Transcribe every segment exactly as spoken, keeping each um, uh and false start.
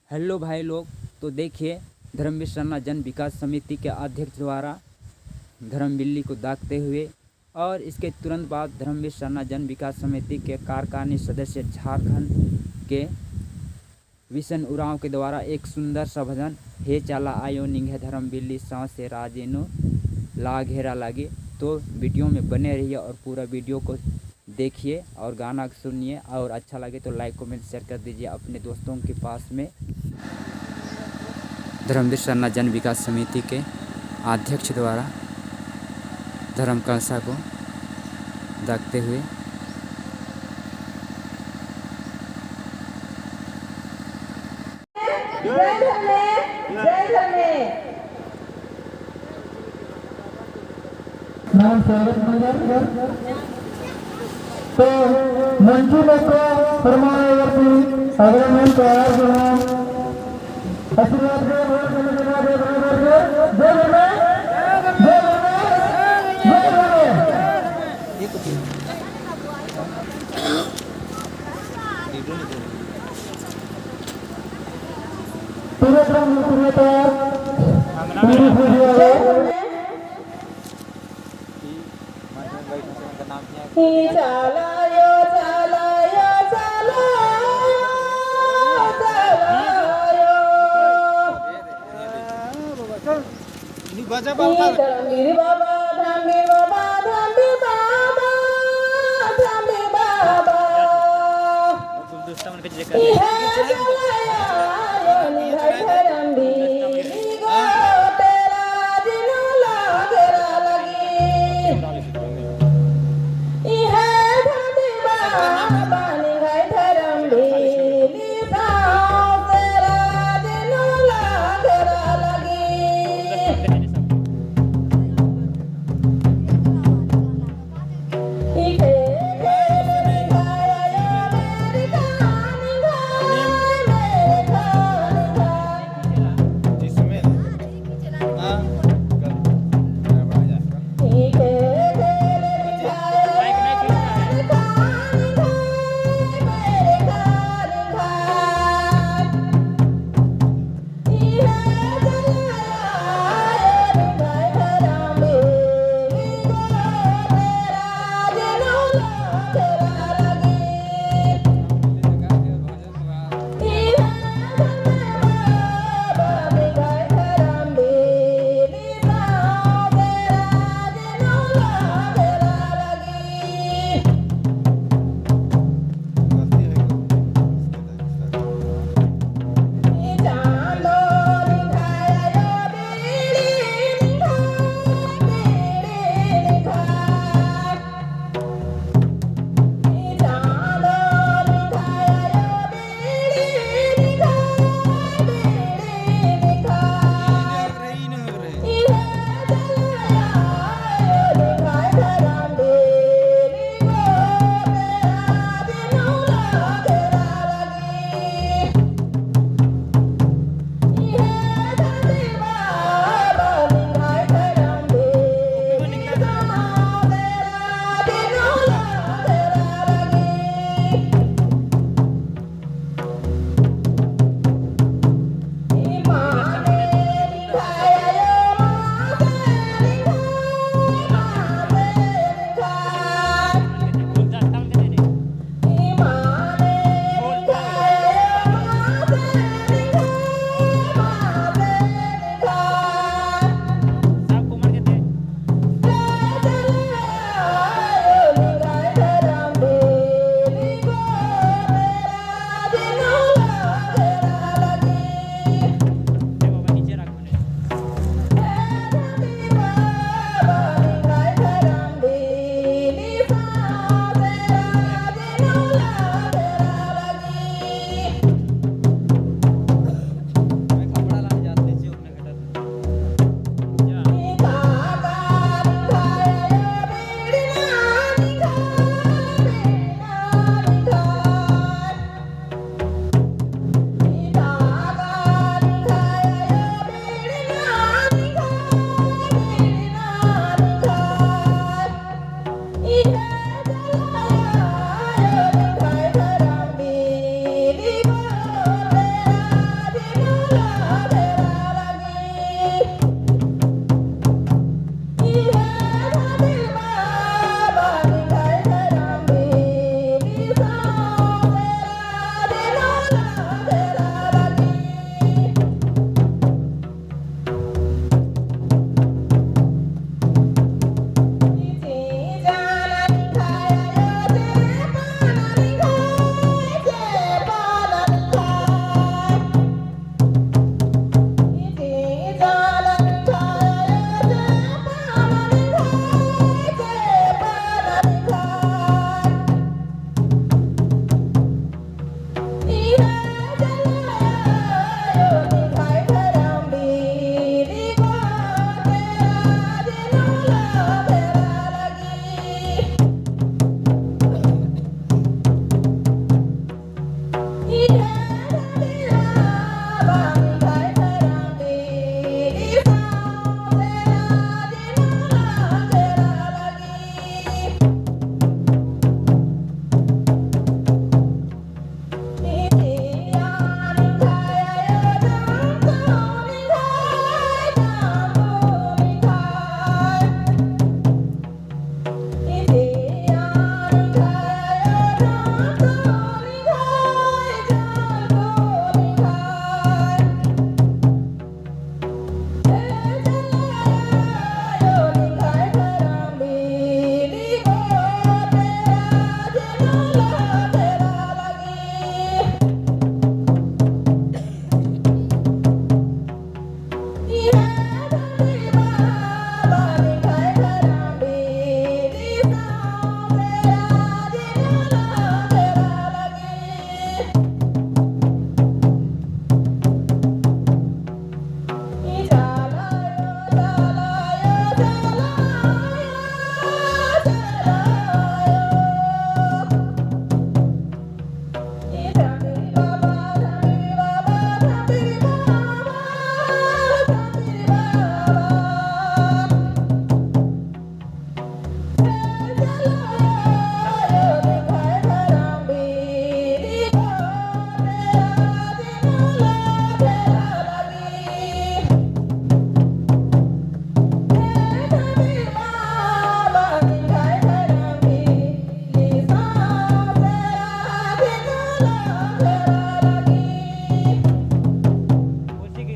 Hello भाई लोग, तो देखिए, धर्मवीर सरना जन विकास समिति के अध्यक्ष द्वारा धर्म बिल्ली को दागते हुए और इसके तुरंत बाद धर्मवीर सरना जन विकास समिति के कार्यकारिणी सदस्य झारखंड के विशन उरांव के द्वारा एक सुंदर सा भजन, हे चाला आयो निंग्है धर्म बिल्ली सौंसे राजी नू ला घेरा लगी। तो video में बने रहिए और पूरा video को देखिए और गाना को सुनिए और अच्छा लगे तो like, comment, share कर दीजिए अपने दोस्तों के पास में। धर्मवीर सरना जन विकास समिति के अध्यक्ष द्वारा धर्म कलशा को दागते हुए। जय धर्मे, जय धर्मे। नाम स्वागत मंजर। तो मंजू लोग का फरमान अगर की अगला नाम तैयार करना। आशीर्वाद के, वोट के, जय धर्मे, जय धर्मे, जय धर्मे। पूरे क्रम में पूरे तैयार। पूरी पूरी आवाज। ई चाला यो, चाला यो, चाला, चाला यो। ई धर्मवीर बाबा, धर्मवीर बाबा, धर्मवीर बाबा, धर्मवीर बाबा।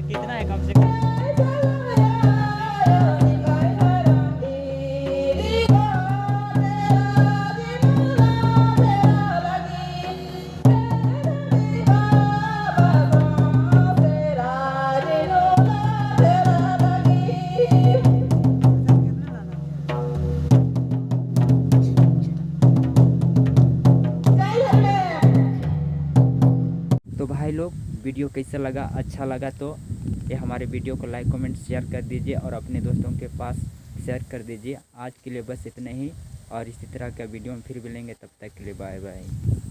कितना है कम से कम? तो भाई लोग, video कैसा लगा? अच्छा लगा तो ये हमारे video को like, comment, share कर दीजिए और अपने दोस्तों के पास share कर दीजिए। आज के लिए बस इतना ही और इसी तरह का video में फिर मिलेंगे, तब तक के लिए bye bye।